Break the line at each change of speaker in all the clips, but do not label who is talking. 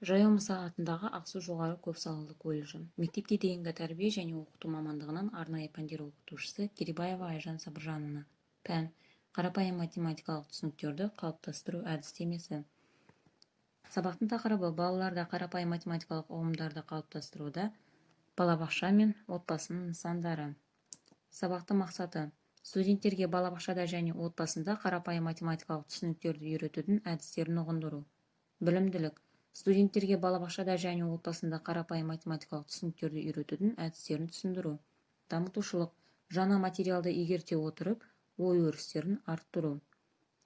Жаяу Мұса атындағы Ақсу жоғары көпсалалы колледжі. Мектепке дейінгі тәрбие және оқыту мамандығынан арнайы пәндер оқытушысы Керейбаева Айжан Сабыржановна. Пән: қарапайым математикалық түсініктерді қалыптастыру әдістемесі. Сабақтың тақырыбы: балаларда қарапайым математикалық ұғымдарды қалыптастыруда балабақша мен отбасының нысандары. Сабақтың мақсаты: студенттерге балабақшада және отбасында қарапайым математикалық түсініктерді үйретудің әдістерін ұғындыру. Білімділік: студенттерге балабақшада және отбасында қарапайым математикалық түсініктерді үйретудің әдістерін түсіндіру. Дамытушылық: жаңа материалды игерте отырып, ой өрістерін арттыру.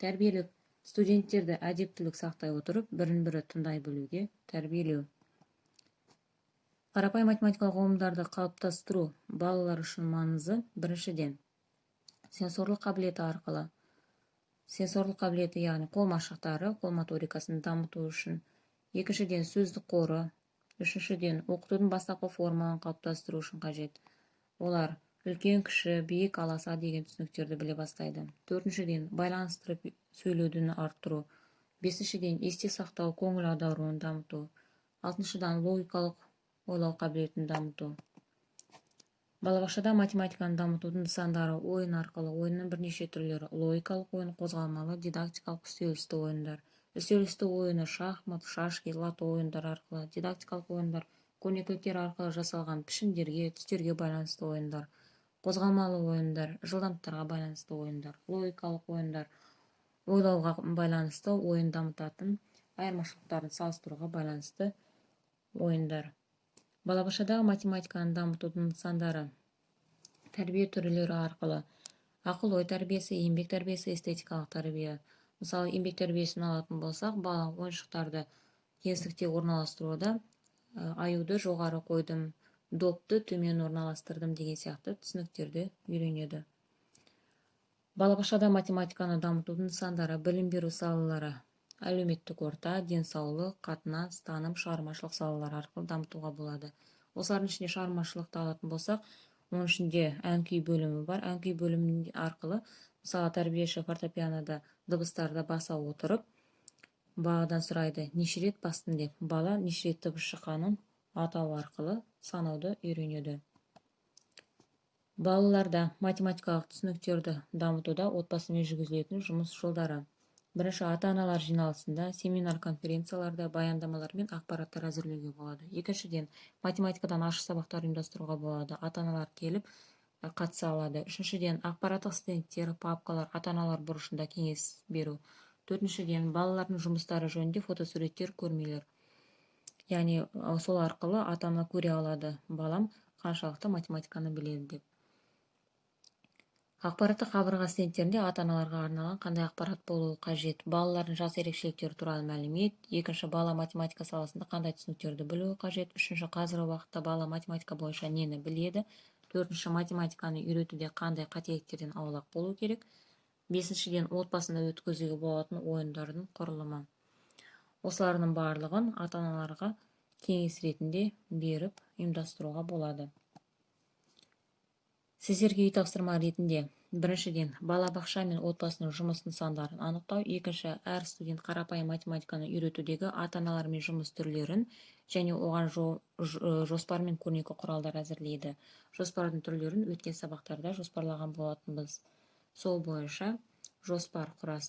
Тәрбиелік: студенттерді әдептілік сақтай отырып, бірін бірі тыңдай білуге тәрбиелеу. Қарапайым математикалық ұғымдарды қалыптастыру балалар үшін маңызы: біріншіден, сенсорлық қабілеті арқылы, сенсорлық қабілеті, яғни қол машықтары, қол моторикасын дамыту үшін; екіншіден, сөздік қоры; үшіншіден, оқытудың бастапқы формаларын қалыптастыру үшін қажет, олар үлкен, кіші, биік, аласа деген түсініктерді біле бастайды; төртіншіден, байланыстырып сөйлеуді арттыру; бесіншіден, есте сақтау, көңіл аударуын дамыту; алтыншыдан, логикалық ойлау қабілетін дамыту. Балабақшада математиканы дамытудың нысандары: ойын арқылы. Ойынның бірнеше түрлері: логикалық ойын, қозғалмалы, дидактикалық, үстел үсті ойындар. Үстел үсті ойыны: шахмат, шашки, лото ойындары арқылы. Дидактикалық ойындар: көрнекіліктер арқылы жасалған пішіндерге, түстерге байланысты ойындар. Қозғалмалы ойындар: жылдамдықтарға байланысты ойындар. Логикалық ойындар: ойлауға байланысты ойын дамытатын, айырмашылықтарын салыстыруға байланысты ойындар. Балабақшадағы математиканы дамытудың нысандары: тәрбие түрлері арқылы: ақыл-ой тәрбиесі, еңбек тәрбиесі, эстетикалық тәрбие. Мысалы, еңбек тәрбиесін алатын болсақ, бала ойыншықтарды кеңістікте орналастыруда аюды жоғары қойдым, допты төмен орналастырдым деген сияқты түсініктерді үйренеді. Балабақшада математиканы дамытудың нысандары: білім беру салалары, әлеуметтік орта, денсаулық, қатынас, таным, шығармашылық салалары арқылы дамытуға болады. Осылардың ішінде шығармашылықты алатын болсақ, оның ішінде ән-күй бөлімі бар. Ән-күй бөлімі арқылы, мысалы, тәрбиеші фортепианода дыбыстарды баса отырып, баладан сұрайды, неше рет бастың деп. Бала неше рет дыбыс шыққанын атау арқылы санауды үйренеді. Балаларда математикалық түсініктерді дамытуда отбасымен жүргізілетін жұмыс жолдары: бірінші, ата-аналар жиналысында, семинар, конференцияларда баяндамалар мен ақпараттар әзірлеуге болады. Екіншіден, математикадан ашық сабақтар ұйымдастыруға болады, ата-аналар келіп қатыса алады. Үшіншіден, ақпараттық стендтер, папкалар, ата-аналар бұрышында кеңес беру. Төртіншіден, балалардың жұмыстары жөнінде фотосуреттер, көрмелер, яғни сол арқылы ата-ана көре алады, балам қаншалықты математиканы біледі деп. Ақпараттық қабырға стендтерінде ата-аналарға арналған қандай ақпарат болуы қажет? Балалардың жас ерекшеліктері туралы мәлімет. Екінші, бала математика саласында қандай түсініктерді білуі қажет. Үшінші, қазіргі уақытта бала математика бойынша нені біледі. Төртінші, математиканы үйретуде қандай қателіктерден аулақ болу керек. Бесіншіден, отбасында өткізуге болатын ойындардың құрылымы. Осылардың барлығын ата-аналарға кеңес ретінде беріп, ұйымдастыруға болады. Сіздерге үй тапсырма ретінде: біріншіден, балабақша мен отбасының жұмыс нысандарын анықтау; екінші, әр студент қарапайым математиканы үйретудегі ата-аналармен жұмыс түрлерін және оған жоспар мен көрнекі құралдар әзірлейді. Жоспардың түрлерін өткен сабақтарда жоспарлаған болатынбыз, сол бойынша жоспар құрастырып.